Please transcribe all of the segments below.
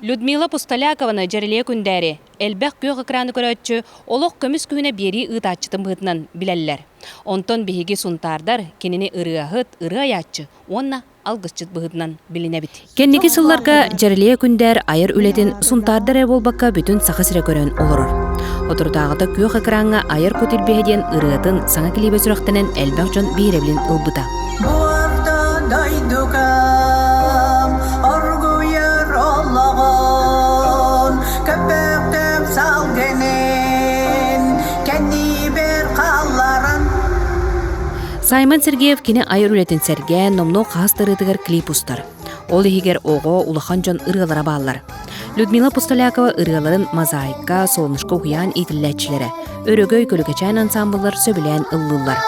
Людмила Пустолякованы Дьэрэлиэ Күндээри элбэх күөх экраны көрөөччү олох көмүс күһүнэ биэрии ыытааччытын быһыытынан билэллэр. Онтон биһиги сунтаардар кинини ырыаһыт, ырыа айааччы уонна алгысчыт быһыытынан билинэбит. Кэнники сылларга Дьэрэлиэ Күндээр айар үлэтин сунтаардар эрэ буолбакка бүтүн Саха сирэ көрөн олорор. Соторутааҕыта күөх экраҥҥа Айар кут илбиһэ диэн ырыатын саҥа клибэ сүрэхтэнэн элбэх дьон биһирэбилин ылбыта. Орто дойдугам оргуйар олоҕун көппөхтөм салгынын кэннибэр хаалларан. Саймон Сергеев кини айар үлэтин сэргээн номнуо хаһыс ырыатыгар клип устар. Ол иһигэр оҕо, улахан дьон ырыалара бааллар. Людмила Пустолякова ырыаларын «Мозаика», «Солнышко» уһуйаан иитиллээччилэрэ, Өрөгөй көлүкэчээн ансаамбыллар сөбүлээн ыллыыллар.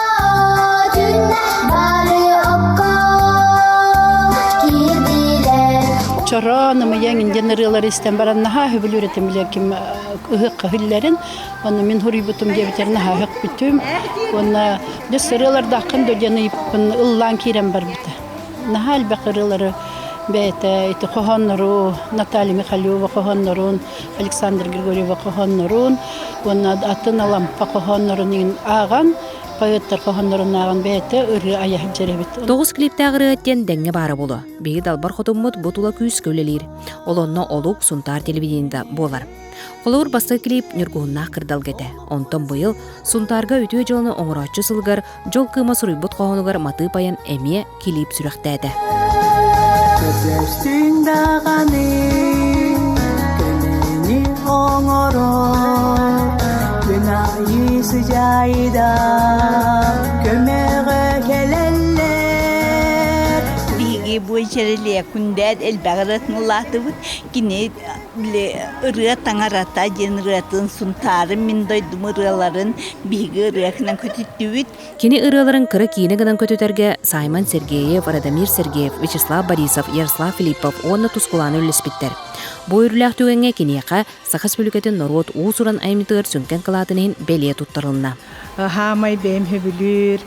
Чороон ымыйаҥ индиан ырыалары истэн баран наһаа сөбүлүүр этим билэр ким ыһыахха иһиллэрин Онно мин суруйбутум диэбитэр наһаа өһөхпүтүм. Уонна дьэ ырыалардааххын дуо диэн ыйыппын ыллаан киирэн барбыта. Наһаа элбэх ырыалары бэйэтэ ити хоһооннору Наталья Михалева хоһооннорун, Александр Григорьева хоһооннорун уонна атын Алампа хоһооннорун иҥин ааҕан, поэттар хоһооннорун ааҕан бэйэтэ ырыа айа сылдьар эбит. Тоҕус клиптээх ырыа диэн дэҥҥэ баара буолуо. Биһиги далбар хотуммут бу тула күүскэ үлэлиир. Ол онно олук Сунтаар телевидениета буолар. Холобур, бастакы клип Ньургуһуннаах кырдалга этэ. Онтон быйыл Сунтаарга үтүө дьыаланы оҥорооччу сылыгар Дьол кыыма суруйбут хоһоонугар матыып айан эмиэ килиип сүрэхтээтэ. Көрдөстүн даҕаны көмөнү оҥорор күн аайы сыдьаайда көмөҕө кэлэллэр. Биһиги бу Чэрэлиэ күндээт элбэх ырыатын улаатыбыт. Кини били ырыа таҥарата диэн ырыатын Сунтаарым мин дойдум ырыаларын биһиги ырыатынан көтүттүбүт. Кини ырыаларын кыра киинэ гынан көтүтэргэ Саймон Сергеев, Радомир Сергеев, Вячеслав Борисов, Ярослав Филиппов уонна Тускулаана үллэспиттэр. Бу үөрүүлээх түгэҥҥэ киниэхэ Саха Республикатын норуот уус-уран айымньытыгар сүҥкэн кылаатын иһин бэлиэ туттарылынна. Хаамай бэйэм сөбүлүүр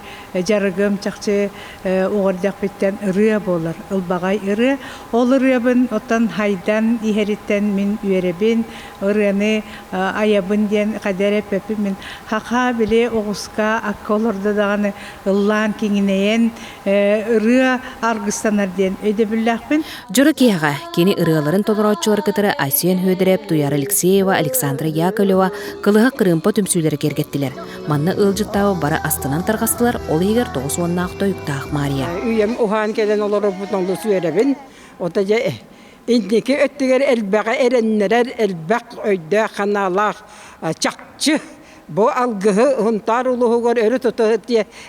дьарыгым чахчы уҕардэхпиттэн ырыа буолар, ылбаҕай ырыа. Ол ырыабын оттон хайдан иһэриттэн мин үөрэбин, ырыаны айабын диэн хайда эрэ эппэппин мин хаха били оҕуска акка олордо даҕаны ыллаан киҥинэйэн ырыа аргыстанар диэн өйдөбүллээхпин. Дьоро киэһэҕэ кини ырыаларын толорооччулары кытары Айсен Һүөдэрэп, Туяра Алексеева, Александра Яковлева, Кылыһах Кырыымпа түмсүүлэрэ киэргэттилэр. Манна ыалдьыттаабы бары астынан тарҕастылар, ол иһигэр 90-наах тойуктаах Мария. Үйэм уһаан кэлэн олорорбут олус үөрэбин. Ото дьэ инники өттүгэр элбэҕи эрэннэрэр, элбэх өйдөөх ханаалаах чахчы бу алгыһы Һунтаар улууһугар өрө тута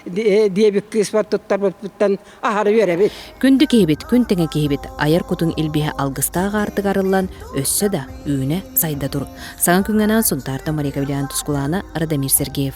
диэбит кыыспар туттарбыппыттан аһары үөрэбит. Күндү киһибит, күн тэҥэ киһибит, айар кутуҥ илбиһэ алгыстаах аартык арыллан, өссө да үүнэ сайда тур. Саҥа күҥҥэ анаан Сунтаартан Мария Кавлян Тускулаана, Радомир Сергеев.